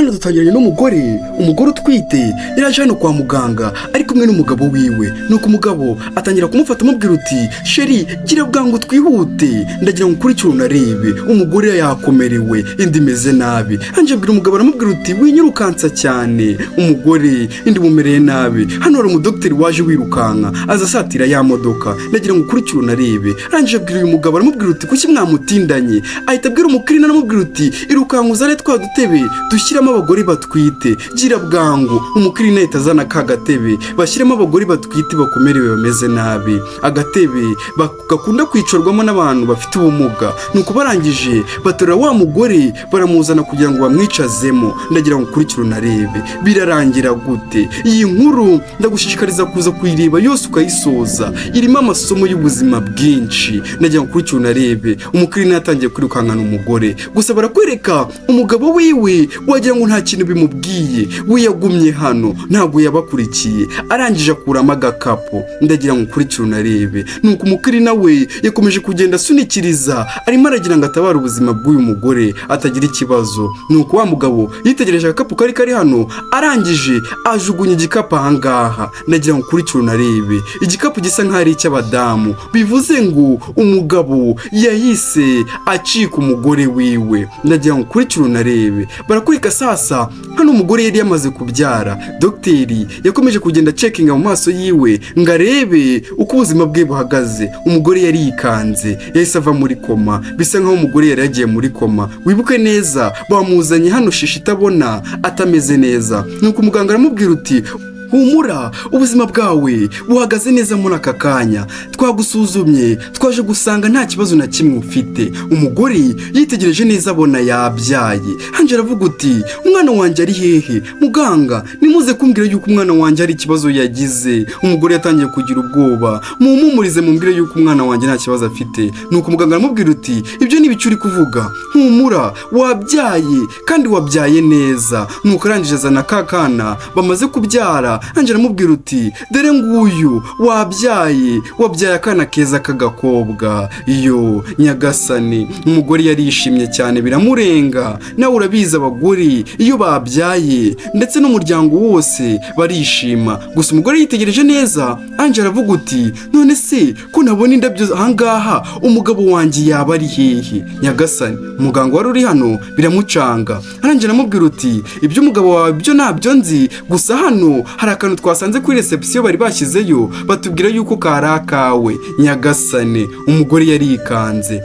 Hano dutangiranye n'umugore, umugore utwite yaraje hano kwa muganga ari kumwe n'umugabo wiwe. Nuko umugabo atangira kumufata, amubwira uti: "Chéri, gira bwangu twihute, ndagira ngo ukurikire unarebe." Umugore yakomerewe, inda imeze nabi. Anje abwira umugabo, aramubwira uti: "Winyirukansa cyane, umugore inda imumereye nabi." Hano hari umudogiteri waje wirukanka, aza asatira ya modoka. Ndagira ngo ukurikire unarebe. Arangije abwira uyu mugabo, aramubwira uti: "Kuki mwamutindanye?" Ahita abwira umukirina, aramubwira uti: "Irukanka uzane twa dutebe dushyiramo abagore batwite, gira bwangu." Umukirina ahita azana ka gatebe bashyiramo abagore batwite bakomerewe, bameze nabi, agatebe gakunda kwicarwamo n'abantu bafite ubumuga. Nuko barangije baterura wa mugore, baramuzana kugira ngo bamwicazemo. Ndagira ngo ukurikire unarebe birarangira gute. Iyi nkuru ndagushishikariza kuza kuyireba yose ukayisoza, irimo amasomo y'ubuzima bwinshi. Ndagira ngo ukurikire unarebe. Umukirina yatangiye kwirukankana umugore, gusa barakwereka umugabo wiwe, wagira ngo nta kintu bimubwiye, we yagumye hano, ntabwo yabakurikiye. Arangije akuramo agakapu. Ndagira ngo ukurikire unarebe. Nuko umukirina we yakomeje kugenda asunikiriza, arimo aragira ngo atabare ubuzima bw'uyu mugore atagira ikibazo. Nuko wa mugabo yitegereje agakapu kari kari hano, arangije ajugunya igikapu ahangaha. Ndagira ngo ukurikire unarebe. Igikapu gisa nk'aho ari icy'abadamu, bivuze ngo umugabo yahise acika umugore wiwe. Ndagira ngo ukurikire unarebe. Barakwereka sasa hano umugore yari yamaze kubyara. Dogiteri yakomeje kugenda acekinga mu maso yiwe ngo arebe uko ubuzima bwe buhagaze. Umugore yari yikanze, yahise ava muri koma, bisa nkaho umugore yari yagiye muri koma. Wibuke neza, bamuzanye hano shisha itabona, atameze neza. Nuko umuganga aramubwira uti: "Humura, ubuzima bwawe buhagaze neza muri aka kanya. Twagusuzumye, twaje gusanga nta kibazo na kimwe ufite." Umugore yitegereje neza, abona yabyaye. Hanje aravuga uti: "Umwana wanjye ari hehe? Muganga, nimuze kumbwira yuko umwana wanjye hari ikibazo yagize." Umugore yatangiye kugira ubwoba. "Mumpumurize, mumbwire yuko umwana wanjye nta kibazo afite." Nuko umuganga aramubwira uti: "Ibyo ni ibiki uri kuvuga? Humura, wabyaye kandi wabyaye neza." Nuko arangije azana ka kana bamaze kubyara. Anjye aramubwira uti: "Dore nguyu, wabyaye, wabyaye akana keza k'agakobwa." Yo nyagasani, umugore yarishimye cyane biramurenga. Nawe urabizi, abagore iyo babyaye ndetse n'umuryango wose barishima. Gusa umugore yitegereje neza, Anjye aravuga uti: "None se ko nabona indabyo ahangaha, umugabo wanjye yaba ari hehe?" Nyagasani, umuganga wari uri hano biramucanga. Arangije aramubwira uti: "Iby'umugabo wawe byo ntabyo nzi, gusa hano hari akantu twasanze kuri reception bari bashyizeyo, batubwira yuko kari akawe." Nyagasane, umugore yarikanze,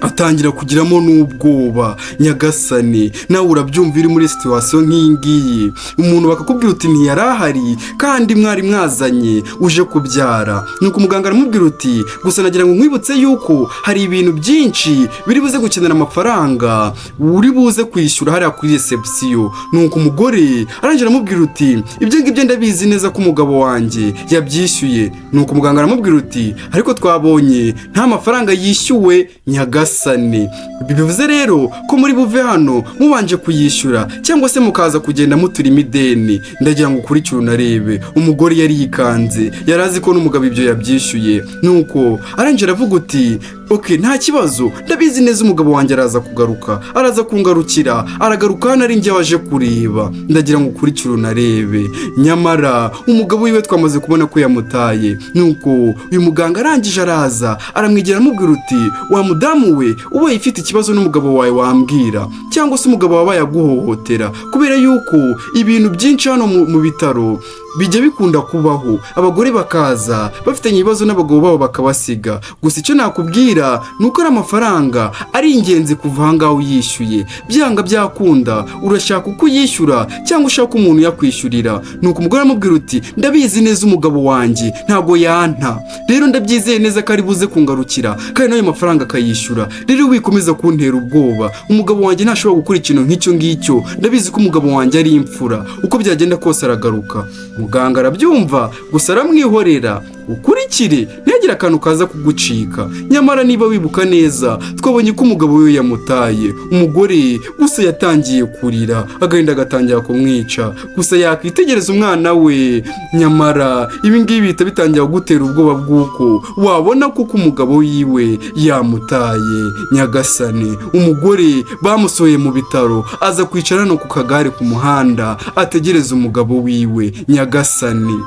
atangira kugiramo n'ubwoba. Nyagasane, nawe urabyumva, iri muri situation nk'iyi ngiyi, umuntu bakakubwira uti ntiyari ahari kandi mwari mwazanye uje kubyara. Nuko umuganga aramubwira uti: "Gusa nagira ngo nkwibutse yuko hari ibintu byinshi biri buze gukenera amafaranga uri buze kwishyura hariya kuri reception." Nuko umugore arangije aramubwira uti: "Ibyo ngibyo ndabizi neza ko umugabo wanjye yabyishyuye." Nuko umuganga aramubwira uti: "Ariko twabonye nta mafaranga yishyuwe." Nyagasane, bivuze rero ko muri buve hano mubanje kuyishyura, cyangwa se mukaza kugenda muturimo ideni. Ndagira ngo ukurikire unarebe. Umugore yari yikanze, yari azi ko n'umugabo ibyo yabyishyuye. Nuko arangije aravuga uti: "Okay, nta kibazo, ndabizi neza umugabo wanjye araza kugaruka, araza kungarukira, aragaruka hano ari njye waje kureba." Ndagira ngo ukurikire unarebe. Nyamara umugabo wiwe twamaze kubona ko yamutaye. Nuko uyu muganga arangije araza, aramwegera, aramubwira uti: "Wa mudamu we, ubaye ufite ikibazo n'umugabo wawe wambwira, cyangwa se umugabo wabaye aguhohotera, kubera yuko ibintu byinshi hano mu bitaro bijya bikunda kubaho, abagore bakaza bafitanye ibibazo n'abagabo babo bakabasiga. Gusa icyo nakubwira ni uko ari amafaranga ari ingenzi kuva aha ngaha uyishyuye. Byanga byakunda urashaka uko uyishyura cyangwa ushaka umuntu uyakwishyurira." Nuko umugore aramubwira uti: "Ndabizi neza umugabo wanjye ntabwo yanta, rero ndabyizeye neza ko ari buze kungarukira kandi n'ayo mafaranga akayishyura. Rero wikomeza kuntera ubwoba, umugabo wanjye ntashobora gukora ikintu nk'icyo ngicyo. Ndabizi ko umugabo wanjye ari imfura, uko byagenda kose aragaruka." Muganga arabyumva, gusa aramwihorera. Ukurikire, ntihagire akantu kaza kugucika. Nyamara niba wibuka neza, twabonye ko umugabo we yamutaye. Umugore gusa yatangiye kurira, agahinda gatangira kumwica. Gusa yakwitegereza umwana we, nyamara ibi ngibi bihita bitangira kugutera ubwoba bw'uko wabona kuko umugabo wiwe yamutaye. Nyagasani, umugore bamusohoye mu bitaro, aza kwicara hano ku kagare ku muhanda, ategereza umugabo wiwe. Nyagasani,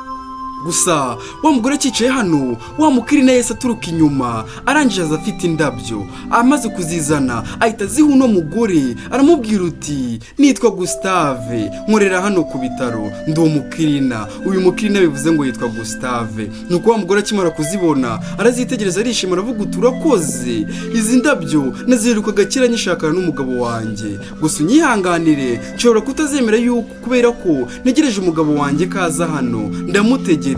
gusa wa mugore akicaye hano, wa mukirina yahise aturuka inyuma, arangije aza afite indabyo. Amaze kuzizana, ahita aziha uno mugore, aramubwira uti: "Nitwa Gustave, nkorera hano ku bitaro, ndi umukirina." Uyu mukirina bivuze ngo yitwa Gustave. Nuko wa mugore akimara kuzibona, arazitegereza, arishima, aravuga uti: "Urakoze, izi ndabyo naziherukaga kera nyishakana n'umugabo wanjye. Gusa unyihanganire, nshobora kutazemera yuko kubera ko ntegereje umugabo wanjye kaza hano, ndamutegereje."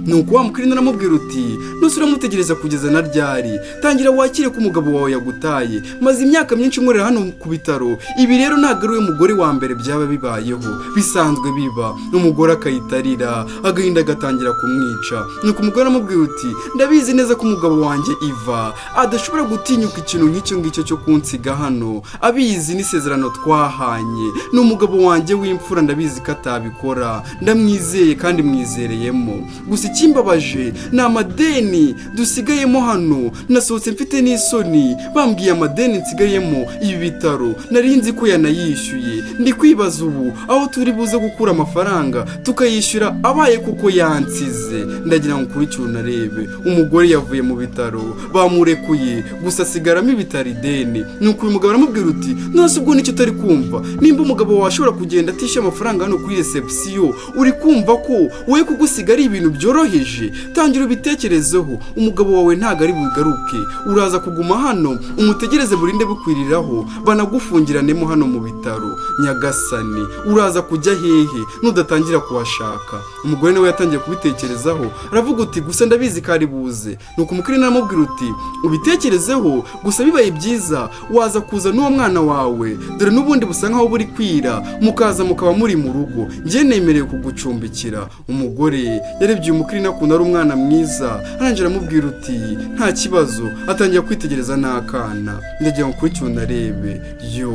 Nuko wa mukirina aramubwira uti: "Nuse uramutegereza kugeza na ryari? Tangira wakire ko umugabo wawe yagutaye. Maze imyaka myinshi nkorera hano ku bitaro, ibi rero ntabwo ari we mugore wa mbere byaba bibayeho, bisanzwe biba." Umugore akayitarira, agahinda gatangira kumwica. Nuko umugore aramubwira uti: "Ndabizi neza ko umugabo wanjye Iva adashobora gutinyuka ikintu nk'icyo ngicyo cyo kunsiga hano, abizi n'isezerano twahanye. Ni umugabo wanjye w'imfura, ndabizi ko atabikora, ndamwizeye kandi mwizereyemo. Gusa ikimbabaje ni amadeni dusigayemo hano. Nasohotse mfite n'isoni, bambwiye amadeni nsigayemo ibi bitaro, nari nzi ko yanayishyuye. Ndi kwibaza ubu aho turi buze gukura amafaranga tukayishyura, abaye kuko yansize." Ndagira ngo ukurikire unarebe. Umugore yavuye mu bitaro, bamurekuye, gusa asigaramo ibitaro ideni. Nuko uyu mugabo aramubwira uti: "None ubwo nicyo utari kumva? Nimba umugabo wawe ashobora kugenda atishyuye amafaranga hano kuri reception, uri kumva ko wowe kugusiga ari ibintu byoroheje? Tangira ubitekerezeho. Umugabo wawe ntabwo ari bugaruke, uraza kuguma hano umutegereze burinde bukwiriraho, banagufungiranemo hano mu bitaro. Nyagasani, uraza kujya hehe nudatangira kuhashaka?" Umugore nawe yatangiye kubitekerezaho, aravuga uti: "Gusa ndabizi ko ari buze." Nuko umukiriya aramubwira uti: "Ubitekerezeho, gusa bibaye byiza waza kuza n'uwo mwana wawe, dore n'ubundi busa nkaho buri kwira, mukaza mukaba muri mu rugo, njye nemerewe kugucumbikira." Umugore yarebye uyu mukiriya ukuntu ari umwana mwiza, arangije aramubwira uti: "Nta kibazo." Atangira kwitegereza n'akana. Ndagira ngo kuri unarebe yo,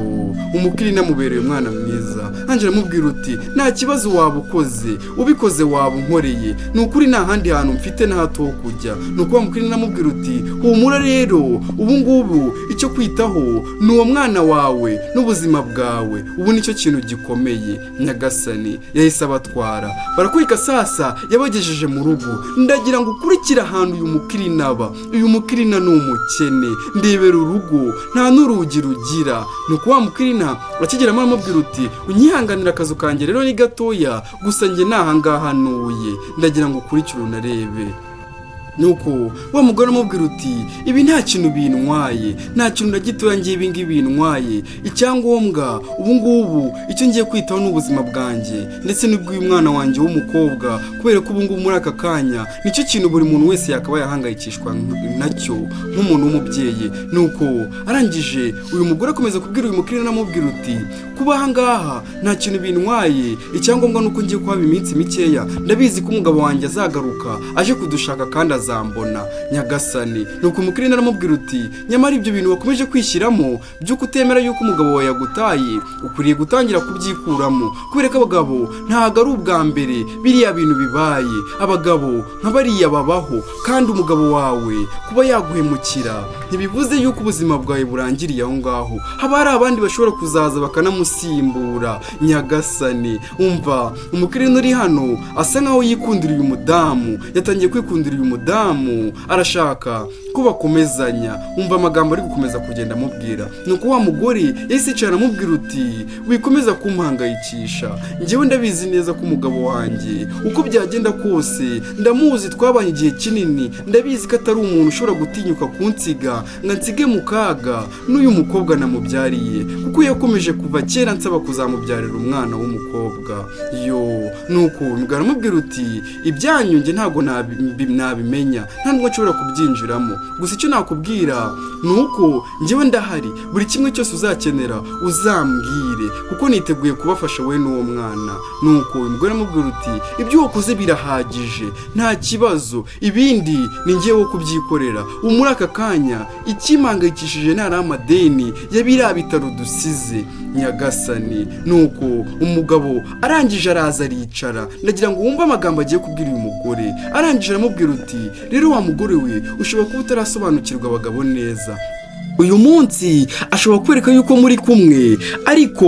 umukiriya amubereye umwana mwiza, arangije aramubwira uti: "Nta kibazo, waba ukoze, ubikoze waba unkoreye. Ni ukuri nta handi hantu mfite na hato ho kujya." Ni uko wa mukiriya aramubwira uti: "Humura rero, ubu ngubu icyo kwitaho ni uwo mwana wawe n'ubuzima bwawe, ubu nicyo kintu gikomeye." Nyagasani, yahise abatwara, barakwereka sasa yabagejeje mu rugo. Ndagira ngo ukurikire ahantu uyu mukirina aba. Uyu mukirina ni umukene, ndebera urugo, nta n'urugi rugira. Ni uko wa mukirina akigeramo aramubwira uti: "Unyihanganira, akazu kanjye rero ni gatoya, gusa njye ni ahangaha ntuye." Ndagira ngo ukurikire unarebe. Nuko wa mugore aramubwira uti: "Ibi nta kintu bintwaye, nta kintu na gitoya ngiye ibi ngibi bintwaye. Icyangombwa ubu ngubu, icyo ngiye kwitaho ni ubuzima bwanjye ndetse n'ubw'uyu mwana wanjye w'umukobwa, kubera ko ubu ngubu muri aka kanya nicyo kintu buri muntu wese yakabaye ahangayikishwa nacyo nk'umuntu w'umubyeyi." Nuko arangije uyu mugore akomeza kubwira uyu mukiriya, anamubwira uti: "Kuba aha ngaha nta kintu bintwaye, icyangombwa ni uko ngiye kuhaba iminsi mikeya. Ndabizi ko umugabo wanjye azagaruka aje kudushaka kandi azambona." Nyagasani, nuko umukiriya aramubwira uti: "Nyamara ibyo bintu wakomeje kwishyiramo byo kutemera yuko umugabo wawe yagutaye, ukwiriye gutangira kubyikuramo, kubera ko abagabo ntabwo ari ubwa mbere biriya bintu bibaye. Abagabo nka bariya babaho, kandi umugabo wawe kuba yaguhemukira ntibivuze yuko ubuzima bwawe burangiriye aho ngaho. Haba hari abandi bashobora kuzaza bakanamusimbura." Nyagasani, umva, umukiriya uri hano asa nkaho yikundira uyu mudamu, yatangiye kwikundira uyu mudamu, arashaka ko bakomezanya. Umva amagambo ari gukomeza kugenda amubwira. Nuko wa mugore yahise yicara, aramubwira uti: "Wikomeza kumpangayikisha, njyewe ndabizi neza ko umugabo wanjye uko byagenda kose ndamuzi, twabanye igihe kinini, ndabizi ko atari umuntu ushobora gutinyuka kunsiga ngo ansige mu kaga n'uyu mukobwa namubyariye, kuko yakomeje kuva kera ansaba kuzamubyarira umwana w'umukobwa." Yo, nuko umugabo aramubwira uti: "Ibyanyu njye ntabwo nabimenya, nta nubwo nshobora kubyinjiramo." Gusa icyo nakubwira ni uko njyewe ndahari, buri kimwe cyose uzakenera uzambwire, kuko niteguye kubafasha wowe n'uwo mwana. Nuko uyu mugore aramubwira uti: "Ibyo wakoze birahagije, nta kibazo, ibindi ni njyewe wo kubyikorera. Ubu muri aka kanya ikimpangayikishije ntari amadeni ya biriya bitaro dusize." Nyagasani! Nuko umugabo arangije araza aricara. Ndagira ngo wumve amagambo agiye kubwira uyu mugore. Arangije aramubwira uti: "Rero wa mugore we, ushobora kuba utarasobanukirwa abagabo neza. Uyu munsi ashobora kwereka yuko muri kumwe, ariko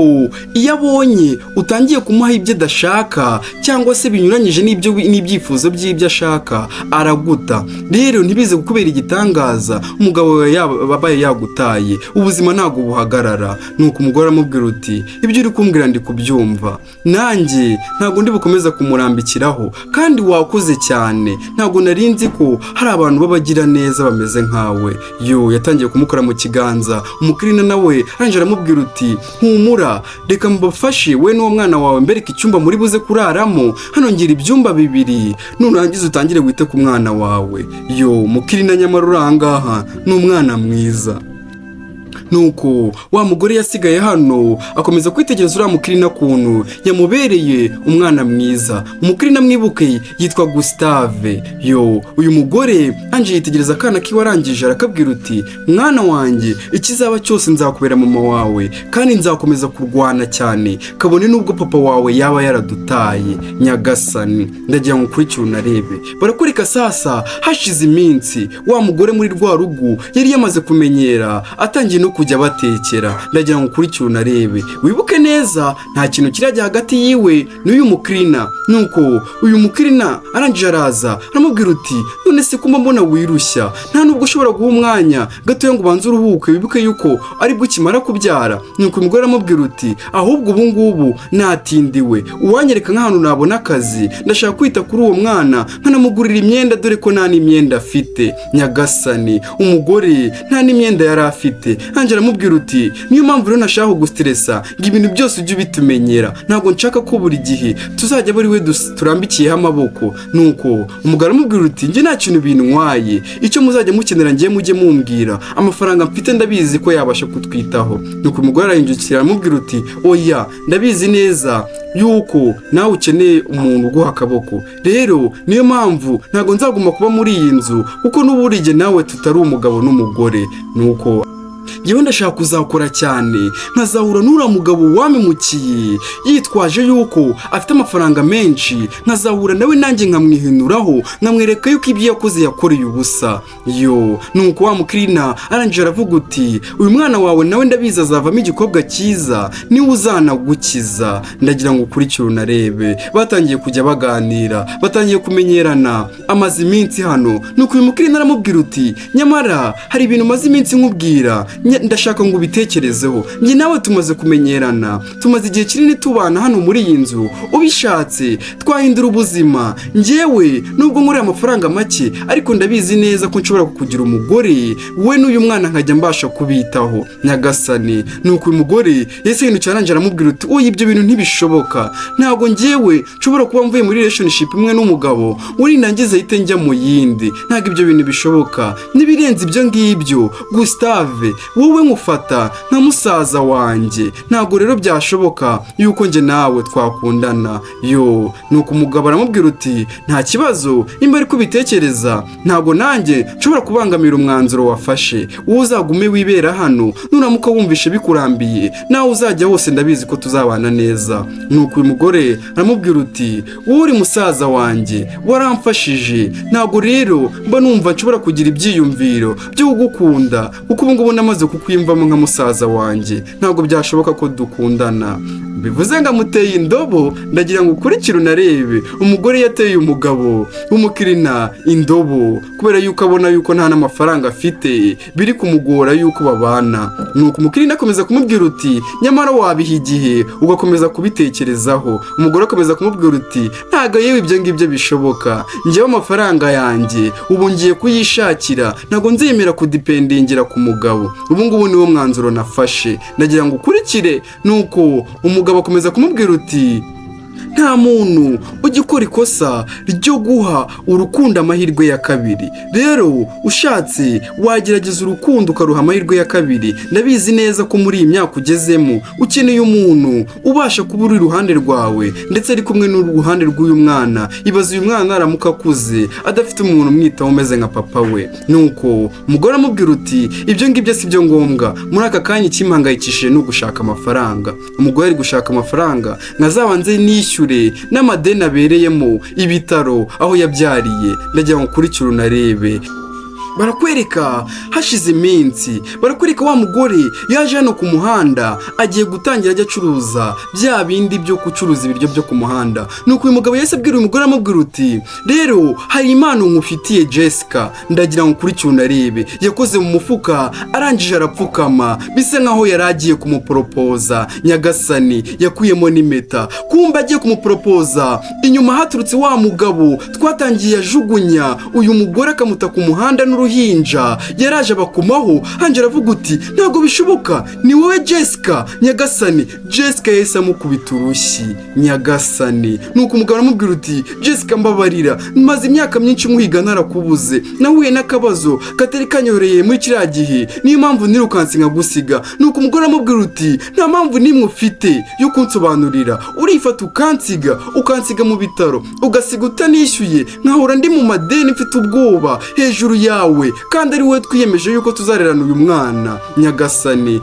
iyo abonye utangiye kumuha ibyo adashaka cyangwa se binyuranyije n'ibyo n'ibyifuzo by'ibyo ashaka, araguta. Rero ntibize kukubera igitangaza umugabo wawe abaye yagutaye, ubuzima ntabwo buhagarara." Nuko umugore aramubwira uti: "Ibyo uri kumbwira ndi kubyumva, nanjye ntabwo ndi bukomeza kumurambikiraho, kandi wakoze cyane, ntabwo nari nzi ko hari abantu b'abagira neza bameze nkawe." Yo, yatangiye kumukora mu kiganza. Umukirina nawe arangije aramubwira uti: "Humura, reka mbafashe we n'uwo mwana wawe, mbereke icyumba muri buze kuraramo. Hano ngira ibyumba bibiri, nurangiza utangire wite ku mwana wawe." Yo, mukirina nyamara uri ahangaha ni umwana mwiza. Nuko wa mugore yasigaye hano akomeza kwitegereza uriya mukirina kuntu yamubereye umwana mwiza. Umukirina mwibuke yitwa Gustave. Yo, uyu mugore anje yitegereza akana kiwe, arangije arakabwira uti: "Mwana wanjye, ikizaba cyose nzakubera mama wawe, kandi nzakomeza kurwana cyane kabone n'ubwo papa wawe yaba yaradutaye." Nyagasani! Ndagira ngo ukurikire unarebe. Barakwereka sasa hashize iminsi, wa mugore muri rwa rugo yari yamaze kumenyera, atangiye no kujya batekera. Ndagira ngo ukurikire unarebe, wibuke neza, nta kintu kirajya hagati yiwe n'uyu mukirina. Nuko uyu mukirina arangije araza aramubwira uti: "None se kumba mbona wirushya, nta nubwo ushobora guha umwanya gatoya ngo ubanze uruhuke, wibuke yuko aribwo ukimara kubyara?" Nuko umugore aramubwira uti: "Ahubwo ubu ngubu natindiwe, uwanyereka nk'ahantu nabona akazi, ndashaka kwita kuri uwo mwana nkanamugurira imyenda, dore ko nta n'imyenda afite." Nyagasani! Umugore nta n'imyenda yari afite. Hanjye aramubwira uti: "Niyo mpamvu rero nashaka kugustressa ngo ibintu byose ujye ubitumenyera, ntabwo nshaka ko buri gihe tuzajya buri we turambikiyeho amaboko." Nuko umugabo aramubwira uti: "Njye nta kintu bintwaye, icyo muzajya mukenera ngiye mujye mumbwira, amafaranga mfite ndabizi ko yabasha kutwitaho." Nuko umugore arahindukira aramubwira uti: "Oya, ndabizi neza yuko nawe ukeneye umuntu uguha akaboko, rero niyo mpamvu ntabwo nzaguma kuba muri iyi nzu, kuko n'uburige nawe tutari umugabo n'umugore. Nuko njyewe ndashaka kuzakora cyane nkazahura n'uriya mugabo wampemukiye yitwaje yuko afite amafaranga menshi, nkazahura nawe nanjye nkamwihinuraho, nkamwereka yuko ibyo yakoze yakoreye ubusa." Yo, nuko wa mukirina arangije aravuga uti: "Uyu mwana wawe nawe ndabizi azavamo igikobwa cyiza, niwe uzanagukiza." Ndagira ngo ukurikire unarebe. Batangiye kujya baganira, batangiye kumenyerana, amaze iminsi hano. Nuko uyu mukirina aramubwira uti: "Nyamara hari ibintu maze iminsi nkubwira, ndashaka ngo ubitekerezeho. Njye nawe tumaze kumenyerana, tumaze igihe kinini tubana hano muri iyi nzu, ubishatse twahindura ubuzima. Njyewe nubwo nkorera amafaranga make, ariko ndabizi neza ko nshobora kukugira umugore, we n'uyu mwana nkajya mbasha kubitaho." Nyagasani! Nuko uyu mugore yahise yahindukira, arangije aramubwira uti: "Oya, ibyo bintu ntibishoboka, ntabwo njyewe nshobora kuba mvuye muri relationship imwe n'umugabo uri nangize ahite njya mu yindi, ntabwo ibyo bintu bishoboka. N'ibirenze ibyo ngibyo, Gustave, wowe nkufata nka musaza wanjye, ntabwo rero byashoboka yuko njye nawe twakundana." Yo, nuko umugabo aramubwira uti: "Nta kibazo, nimba ari kubitekereza, ntabwo nanjye nshobora kubangamira umwanzuro wafashe. Wowe uzagume wibera hano, nuramuka wumvishe bikurambiye nawe uzajya hose, ndabizi ko tuzabana neza." Nuko uyu mugore aramubwira uti: "Wowe uri musaza wanjye, waramfashije, ntabwo rero mba numva nshobora kugira ibyiyumviro byo kugukunda, kuko ubu ngubu namaze kukwiyumvamo nka musaza wanjye, ntabwo byashoboka ko dukundana." Bivuze ngo amuteye indobo. Ndagira ngo ukurikire unarebe. Umugore yateye umugabo w'umukirina indobo kubera yuko abona yuko nta n'amafaranga afite, biri kumugora yuko babana. Nuko umukirina akomeza kumubwira uti: "Nyamara wabiha igihe ugakomeza kubitekerezaho." Umugore akomeza kumubwira uti: "Ntabwo yewe ibyo ngibyo bishoboka, njyewe amafaranga yanjye ubu ngiye kuyishakira, ntabwo nzemera kudependingira ku mugabo, ubu ngubu niwo mwanzuro nafashe." Ndagira ngo ukurikire. Nuko umugabo akomeza kumubwira uti: "Nta kibazo, Nta muntu ujya ukora ikosa ryo guha urukundo amahirwe ya kabiri. Rero ushatse wagerageza urukundo ukaruha amahirwe ya kabiri. Ndabizi neza ko muri iyi myaka ugezemo ukeneye umuntu ubasha kuba uri iruhande rwawe, ndetse ari kumwe n'uruhande rw'uyu mwana. Ibaze uyu mwana naramuka akuze adafite umuntu umwitaho umeze nka papa we. Nuko umugore amubwira uti: "Ibyo ngibyo si byo ngombwa muri aka kanya, ikimpangayikishije ni ugushaka amafaranga." Umugore ari gushaka amafaranga nkazabanze nishyure n'amadeni abereyemo ibitaro aho yabyariye. Ndagira ngo ukurikire unarebe. Barakwereka hashize iminsi, barakwereka wa mugore yaje hano ku muhanda, agiye gutangira ajya acuruza bya bindi byo gucuruza ibiryo byo ku muhanda. Nuko uyu mugabo yahise abwira uyu mugore, amubwira uti: "Rero hari impano nkufitiye, Jessica, ndagira ngo ukurikire unarebe." Yakoze mu mufuka, arangije arapfukama, bisa nkaho yari agiye kumuporopoza. Nyagasani, yakuyemo n'impeta, kumba agiye kumuporopoza. Inyuma haturutse wa mugabo twatangiye ajugunya uyu mugore akamuta ku muhanda n'uruhinja. Yaraje abakomaho hanjye, aravuga uti: "Ntabwo bishoboka, ni wowe Jessica?" Nyagasani, Jessica yahise amukubita urushyi. Nyagasani, nuko umugabo aramubwira uti: "Jessica, mbabarira, maze imyaka myinshi nkuhiga narakubuze, nahuye n'akabazo katari kanyoreye muri kiriya gihe, niyo mpamvu nirukanse nkagusiga." Nuko umugore aramubwira uti: "Nta mpamvu n'imwe ufite yo kunsobanurira. Urifata ukansiga, ukansiga mu bitaro, ugasiga utanishyuye, nkahora ndi mu madeni, mfite ubwoba hejuru yawe, kandi ari wowe twiyemeje yuko tuzarerana uyu mwana." Nyagasani,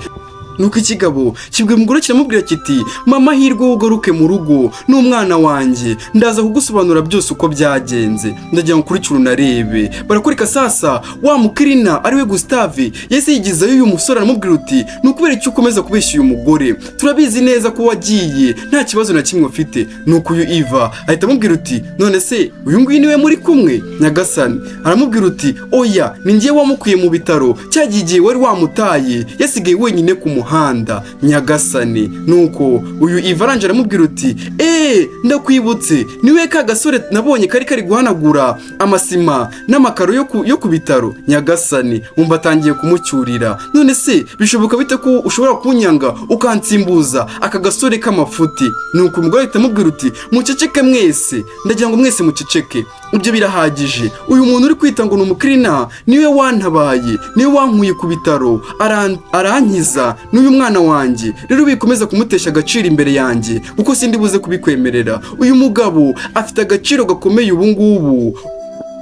nuko ikigabo kibwira umugore, kiramubwira kiti: "Mpa amahirwe ugaruke mu rugo n'umwana wanjye, ndaza kugusobanura byose uko byagenze." Ndagira ngo ukurikire unarebe. Barakwereka sasa wa mukirina ariwe Gustave yahise yigizayo uyu musore, aramubwira uti: "Ni ukubera icyo ukomeza kubeshya uyu mugore? Turabizi neza ko wagiye nta kibazo na kimwe ufite." Nuko uyu Iva ahita amubwira uti: "None se uyu nguyu niwe muri kumwe?" Nyagasani, aramubwira uti: "Oya, ni njye wamukuye mu bitaro cyagiye igihe wari wamutaye, yasigaye wenyine ku muhanda." Nyagasani, nuko uyu Iva arangije aramubwira uti: "Eee, ndakwibutse, niwe ka gasore nabonye kari kari guhanagura amasima n'amakaro yo ku bitaro." Nyagasani, wumva atangiye kumucyurira: "None se bishoboka bite ko ushobora kunyanga ukansimbuza aka gasore k'amafuti?" Nuko umugore ahita amubwira uti: "Muceceke mwese, ndagira ngo mwese muceceke, ibyo birahagije. Uyu muntu uri kwita ngo ni umukirina niwe wantabaye, niwe wankuye ku bitaro, arankiza n'uyu mwana wanjye. Rero bikomeza kumutesha agaciro imbere yanjye, kuko sindi buze kubikwemerera. Uyu mugabo afite agaciro gakomeye ubu ngubu,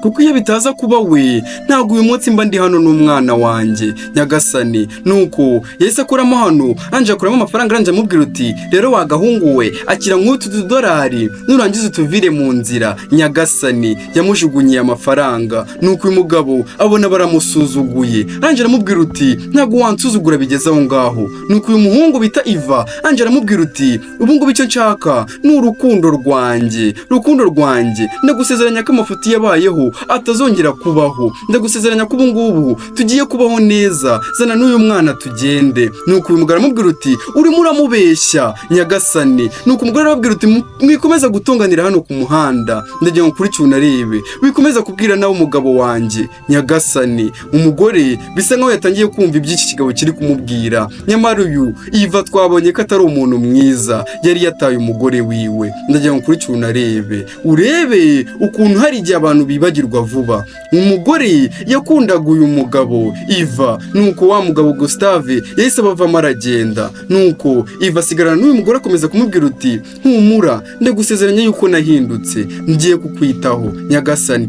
kuko iyo bitaza kuba we ntabwo uyu munsi mba ndi hano n'umwana wanjye." Nyagasani, nuko yahise akuramo hano, arangije akuramo amafaranga, arangije amubwira uti: "Rero wagahungu we, akira nk'utu tudorari, nurangiza utuvire mu nzira." Nyagasani, yamujugunyiye amafaranga. Nuko uyu mugabo abona baramusuzuguye, arangije aramubwira uti: "Ntabwo wansuzugura bigeze aho ngaho." Nuko uyu muhungu bita Iva arangije aramubwira uti: "Ubu ngubu icyo nshaka ni urukundo rwanjye, urukundo rwanjye. Ndagusezeranya ko amafuti yabayeho atazongera kubaho. Ndagusezeranya ko ubu ngubu tugiye kubaho neza. Zana n'uyu mwana tugende." Nuko uyu mugabo aramubwira uti: "Urimo uramubeshya." Nyagasani, nuko umugore arababwira uti: "Mwikomeza gutunganira hano ku muhanda, ndagira ngo ukurikire unarebe, wikomeza kubwira nawe umugabo wanjye." Nyagasani, umugore bisa nkaho yatangiye kumva iby'iki kigabo kiri kumubwira. Nyamara uyu Iva twabonye ko atari umuntu mwiza, yari yataye umugore wiwe. Ndagira ngo ukurikire unarebe, urebe ukuntu hari igihe abantu bibagirwa vuba. Umugore yakundaga uyu mugabo Iva. Nuko wa mugabo Gustave yahise abavamo aragenda. Nuko Iva asigarana n'uyu mugore, akomeza kumubwira uti: "Humura, ndagusezeranya yuko nahindutse, ngiye kukwitaho." Nyagasani,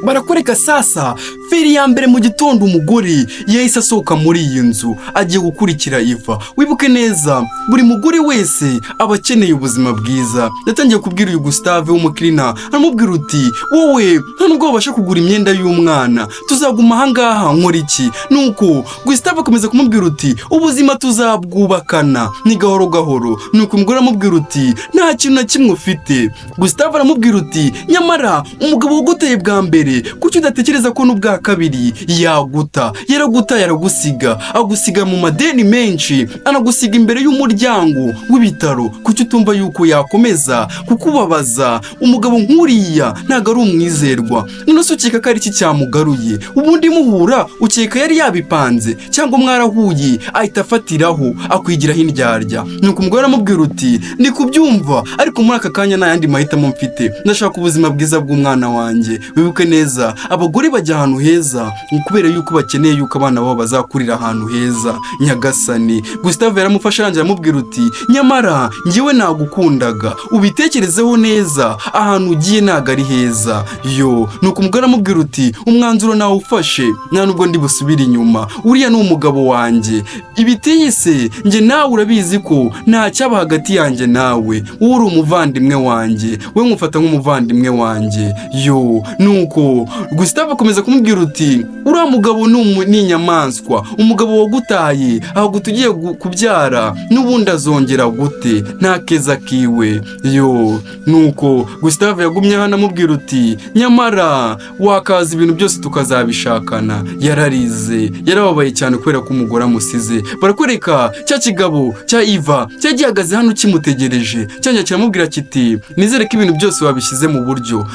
barakwereka sasa feri ya mbere mu gitondo, umugore yahise asohoka muri iyi nzu agiye gukurikira Iva. Wibuke neza, buri mugore wese aba akeneye ubuzima bwiza. Yatangiye kubwira uyu Gustave w'umukirina, aramubwira uti: "Wowe nta nubwo wabasha kugura imyenda y'umwana, tuzaguma ahangaha nkora iki?" Nuko Gustave akomeza kumubwira uti: "Ubuzima tuzabwubakana, ni gahoro gahoro." Nuko umugore aramubwira uti: "Nta kintu na kimwe ufite." Gustave aramubwira uti: "Nyamara umugabo waguteye bwa mbere mbere, kuki udatekereza ko n'ubwa kabiri yaguta? Yaraguta, yaragusiga, agusiga mu madeni menshi, anagusiga imbere y'umuryango w'ibitaro. Kuki utumva yuko yakomeza kukubabaza? Umugabo nk'uriya ntabwo ari umwizerwa. None se ukeka ko ari iki cyamugaruye? Ubundi muhura ukeka yari yabipanze, cyangwa mwarahuye ahita afatiraho akwigiraho indyarya? Nuko umugore aramubwira uti: "Ndi kubyumva, ariko muri aka kanya nta yandi mahitamo mfite. Ndashaka ubuzima bwiza bw'umwana wanjye." Wibuke neza, abagore bajya ahantu heza kubera yuko bakeneye yuko abana babo bazakurira ahantu heza. Nyagasani! Gustave yaramufashe, arangira aramubwira uti: "Nyamara njyewe nagukundaga, ubitekerezeho neza, ahantu ugiye ntabwo ari heza." Yo, nuko umugore aramubwira uti: "Umwanzuro nawufashe, nta nubwo ndi busubire inyuma. Uriya ni umugabo wanjye. Ibitiyise njye nawe urabizi ko nta cyaba hagati yanjye nawe. Wowe uri umuvandimwe wanjye, we nkumufata nk'umuvandimwe wanjye." Yo, nuko Gustave akomeza kumubwira uti: "Uriya mugabo ni inyamaswa. Umugabo wagutaye ahubwo tugiye kubyara, n'ubundi azongera gute? Nta keza kiwe." Yo, nuko Gustave yagumye hano amubwira uti: "Nyamara wakaza ibintu byose tukazabishakana." Yararize, yarababaye cyane kubera ko umugore amusize. Barakwereka cya kigabo cya Iva cyari gihagaze hano kimutegereje, cyongera kiramubwira kiti: "Nizere ko ibintu byose wabishyize mu buryo."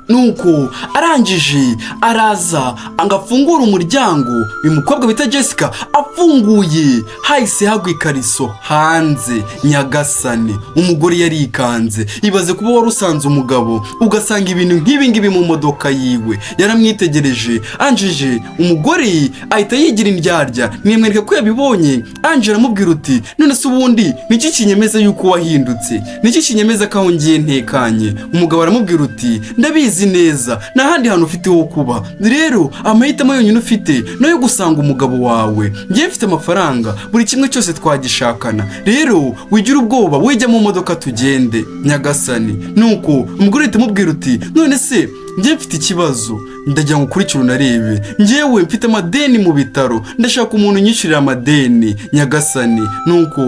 Nuko arangije araza ngo afungure umuryango. Uyu mukobwa bita Jessica afunguye, hahise hagwa ikariso hanze. Nyagasani! Umugore yarikanze. Ibaze kuba wari usanze umugabo, ugasanga ibintu nk'ibi ngibi mu modoka yiwe. Yaramwitegereje, anjije umugore ahita yigira indyarya, nimwereka ko yabibonye. Anje aramubwira uti: "None se ubundi niki kinyemeza yuko wahindutse? Niki kinyemeza ko aho ngiye ntekanye?" Umugabo aramubwira uti: "Ndabizi neza, nta handi hantu ufite ho kuba. Rero amahitamo yonyine ufite ni ayo gusanga umugabo wawe. Ngiye mfite amafaranga, buri kimwe cyose twagishakana. Rero wigira ubwoba, wijya mu modoka tugende." Nyagasani! Nuko umugore ahita amubwira uti: "None se njye mfite ikibazo, ndagira ngo ukurikire unarebe. Njyewe mfite amadeni mu bitaro, ndashaka umuntu unyishyurira amadeni." Nyagasani! Nuko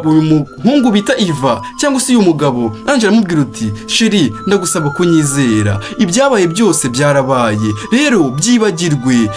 uyu muhungu bita Iva, cyangwa se uyu mugabo, ange aramubwira uti: "Chéri, ndagusaba kunyizera. Ibyabaye byose byarabaye, rero byibagirwe.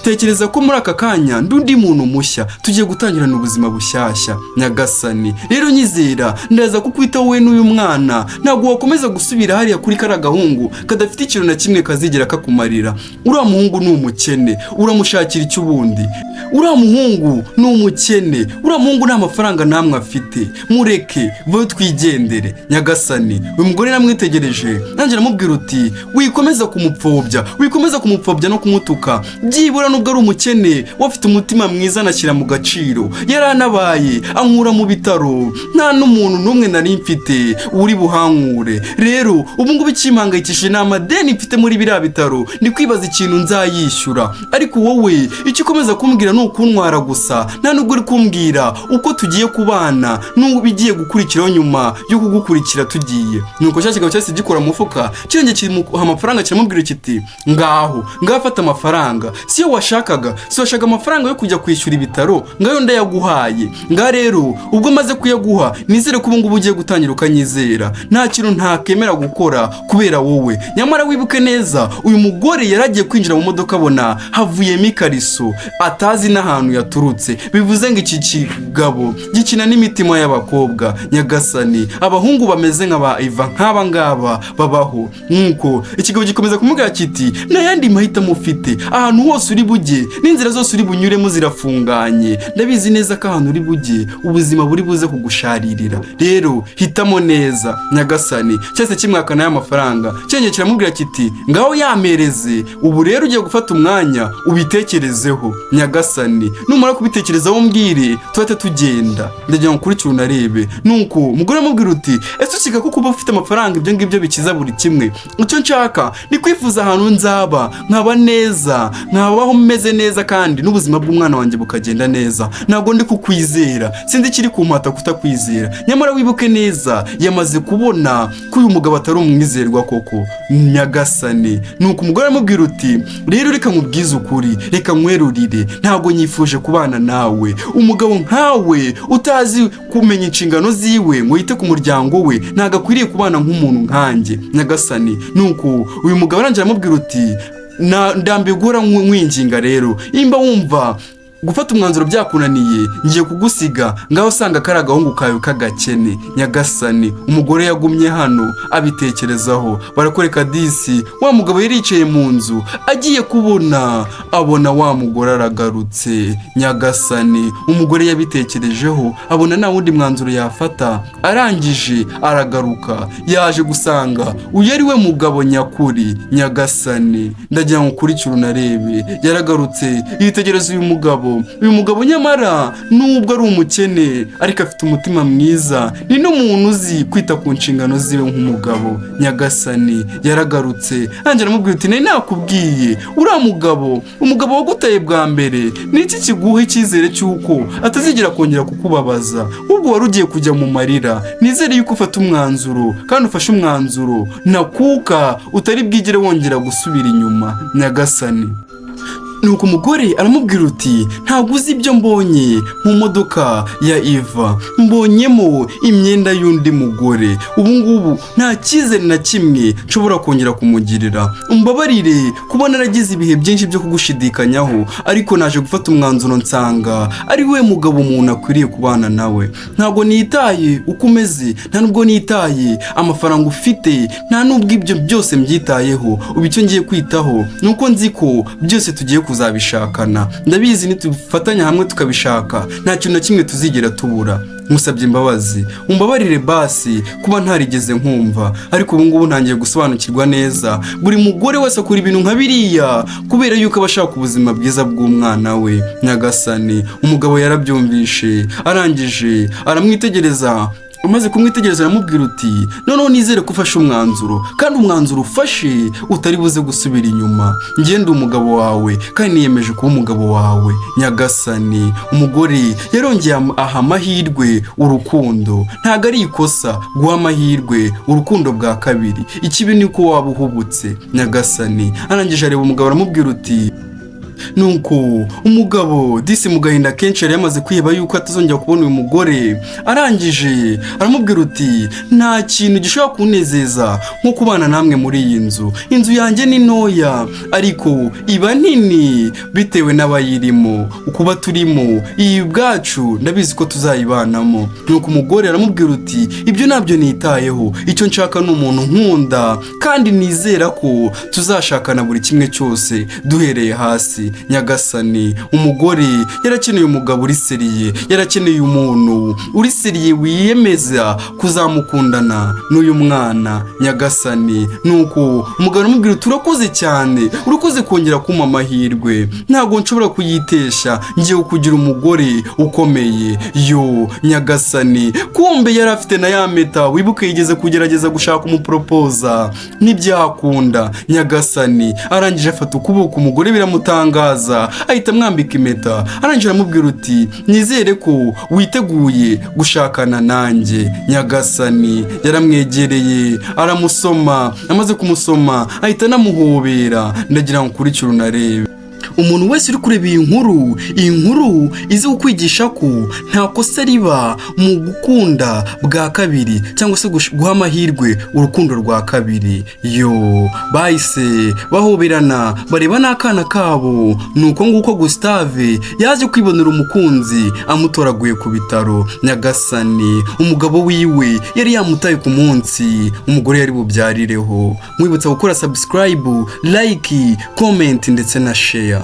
Tekereza ko muri aka kanya ndi undi muntu mushya, tugiye gutangirana ubuzima bushyashya." Nyagasani! "Rero nyizera, ndaza kukwitaho wowe n'uyu mwana. Ntabwo wakomeza gusubira hariya kuri kariya gahungu kadafite ikintu na kimwe kazigera kakumarira. Uriya muhungu ni umukene, uramushakira icyo ubundi? Uriya muhungu ni umukene, uriya muhungu nta mafaranga namwe afite. Mureke, vayo twigendere." Nyagasani! Uyu mugore namwitegereje, nanjye aramubwira uti: "Wikomeza kumupfobya, wikomeza kumupfobya no kumutuka. Byibura nubwo ari umukene, we afite umutima mwiza, anashyira mu gaciro. Yaranabaye ankura mu bitaro, nta n'umuntu n'umwe nari mfite uri buhankure. Rero ubu ngubu ikimpangayikishije ni amadeni mfite muri biriya bitaro, ndi kwibaza ikintu nzayishyura. Ariko wowe icyo ukomeza kumbwira ni ukuntwara gusa, nta nubwo uri kumbwira uko tugiye kubana n'ubigiye gukurikiraho nyuma yo kugukurikira tugiye." Nuko cya kigabo cyahise gikora mu mufuka, kirenge kimuha amafaranga, kiramubwira kiti: "Ngaho, ngaho fata amafaranga. Siyo washakaga? Si washaka amafaranga yo kujya kwishyura ibitaro? Ngayo ndayaguhaye. Ngaho rero ubwo maze kuyaguha, nizere ko ubu ngubu ugiye gutangira ukanyizera. Nta kintu ntakemera gukora kubera wowe." Nyamara wibuke neza, uyu mugore yari agiye kwinjira mu modoka, abona havuyemo ikariso atazi n'ahantu yaturutse. Bivuze ngo iki kigabo gikina n'imitima y'abakobwa. Nyagasani! Abahungu bameze nka ba Iva nk'aba ngaba babaho. Nk'uko ikigabo gikomeza kumubwira kiti: "Nta yandi mahitamo ufite. Ahantu hose uri bujye n'inzira zose uri bunyuremo zirafunganye. Ndabizi neza ko ahantu uri bujye ubuzima buri buze kugusharirira. Rero hitamo neza." Nyagasani! Cyose kimwakana y'amafaranga, cyongeye kiramubwira kiti: "Ngaho yampereze. Ubu rero ugiye gufata umwanya ubitekerezeho." Nyagasani! "Numara kubitekerezaho mbwire, tuhite tugenda. Ndagira ngo ukurikire unarebe." Nuko umugore amubwira uti: "Ese ukeka ko kuba ufite amafaranga ibyo ngibyo bikiza buri kimwe? Icyo nshaka ni kwifuza ahantu nzaba nkaba neza, nkaba Nkabaho meze neza kandi n'ubuzima bw'umwana wanjye bukagenda neza. Ntabwo ndi kukwizera, sinzi ikiri kumpata kutakwizera. Nyamara wibuke neza, yamaze kubona ko uyu mugabo atari umwizerwa koko. Nyagasani! Nuko umugore aramubwira uti: "Rero reka nkubwize ukuri, reka nkwerurire, ntabwo nyifuje kubana nawe. Umugabo nkawe utazi kumenya inshingano ziwe ngo yite ku muryango we, ntabwo akwiriye kubana nk'umuntu nkanjye." Nyagasani! Nuko uyu mugabo arangije aramubwira uti: "Ndambiwe guhora nkwinginga. Rero nimba wumva gufata umwanzuro byakunaniye, ngiye kugusiga ngaho, usanga kari agahungu kawe k'agakene." Nyagasani! Umugore yagumye hano abitekerezaho. Barakwereka disi wa mugabo yari yicaye mu nzu, agiye kubona abona wa mugore aragarutse. Nyagasani! Umugore yabitekerejeho, abona nta wundi mwanzuro yafata. Arangije aragaruka, yaje gusanga uyu ari we mugabo nyakuri. Nyagasani! Ndagira ngo ukurikire unarebe. Yaragarutse yitegereza uyu mugabo. Uyu mugabo nyamara nubwo ari umukene, ariko afite umutima mwiza, ni n'umuntu uzi kwita ku nshingano ziwe nk'umugabo. Nyagasani! Yaragarutse, nanjye aramubwira uti: "Nari nakubwiye, uriya mugabo, umugabo wagutaye bwa mbere, ni iki kiguha icyizere cy'uko atazigera kongera kukubabaza? Ahubwo wari ugiye kujya mu marira. Nizere yuko ufata umwanzuro, kandi ufashe umwanzuro nakuka utari bwigere wongera gusubira inyuma." Nyagasani! Nuko umugore aramubwira uti: "Ntabwo uzi ibyo mbonye mu modoka ya Iva. Mbonyemo imyenda y'undi mugore. Ubu ngubu nta cyizere na kimwe nshobora kongera kumugirira. Umbabarire kuba naragize ibihe byinshi byo kugushidikanyaho, ariko naje gufata umwanzuro nsanga ari we mugabo umuntu akwiriye kubana nawe. Ntabwo nitaye uko umeze, nta nubwo nitaye amafaranga ufite, nta nubwo ibyo byose mbyitayeho. Ubu icyo ngiye kwitaho ni uko nzi ko byose tugiye kuzabishakana. Ndabizi nitufatanya hamwe tukabishaka, nta kintu na kimwe tuzigera tubura. Musabye imbabazi, umbabarire basi kuba ntarigeze nkumva, ariko ubu ngubu ntangiye gusobanukirwa neza. Buri mugore wese akora ibintu nka biriya kubera yuko aba ashaka ubuzima bwiza bw'umwana we." Nyagasani! Umugabo yarabyumvishe, arangije aramwitegereza. Umaze kumwitegereza aramubwira uti: "Noneho nizere ko ufashe umwanzuro, kandi umwanzuro ufashe utari buze gusubira inyuma. Ngende umugabo wawe, kandi niyemeje kuba umugabo wawe." Nyagasani! Umugore yarongeye aha amahirwe urukundo. Ntabwo ari ikosa guha amahirwe urukundo bwa kabiri, ikibi ni uko waba uhubutse. Nyagasani! Arangije areba umugabo, aramubwira uti, nuko umugabo disi mu gahinda kenshi, yari yamaze kwiheba yuko atazongera kubona uyu mugore, arangije aramubwira uti: "Nta kintu gishobora kunezeza nko kubana namwe muri iyi nzu. Inzu yanjye ni ntoya, ariko iba nini bitewe n'abayirimo. Ukuba turimo iyi ubwacu, ndabizi ko tuzayibanamo." Nuko umugore aramubwira uti: "Ibyo ntabyo nitayeho. Icyo nshaka ni umuntu nkunda, kandi nizera ko tuzashakana buri kimwe cyose duhereye hasi." Nyagasani! Umugore yarakeneye umugabo uri sérieux, yarakeneye umuntu uri sérieux wiyemeza kuzamukundana n'uyu mwana. Nyagasani! Nuko umugabo aramubwira uti: "Urakoze cyane, urakoze kongera kumpa amahirwe, ntabwo nshobora kuyitesha. Ngiye kugira umugore ukomeye." Yo nyagasani! Kumbe yari afite na ya mpeta. Wibuke yigeze kugerageza gushaka umuporopoza, ntibyakunda. Nyagasani! Arangije afata ukuboko umugore, biramutangaza, ahita amwambika impeta. Arangije aramubwira uti: "Nizere ko witeguye gushakana nanjye." Nyagasani! Yaramwegereye aramusoma, amaze kumusoma ahita anamuhobera. Ndagira ngo ukurikire unarebe. Umuntu wese uri kureba iyi nkuru, iyi nkuru izi kukwigisha ko nta kosa riba mu gukunda bwa kabiri cyangwa se guha amahirwe urukundo rwa kabiri. Yo bahise bahoberana, bareba n'akana kabo. Ni uko nguko Gustave yaje kwibonera umukunzi amutoraguye ku bitaro. Nyagasani! Umugabo wiwe yari yamutaye ku munsi umugore yari bubyarireho. Mwibutsa gukora subscribe, like, comment ndetse na share.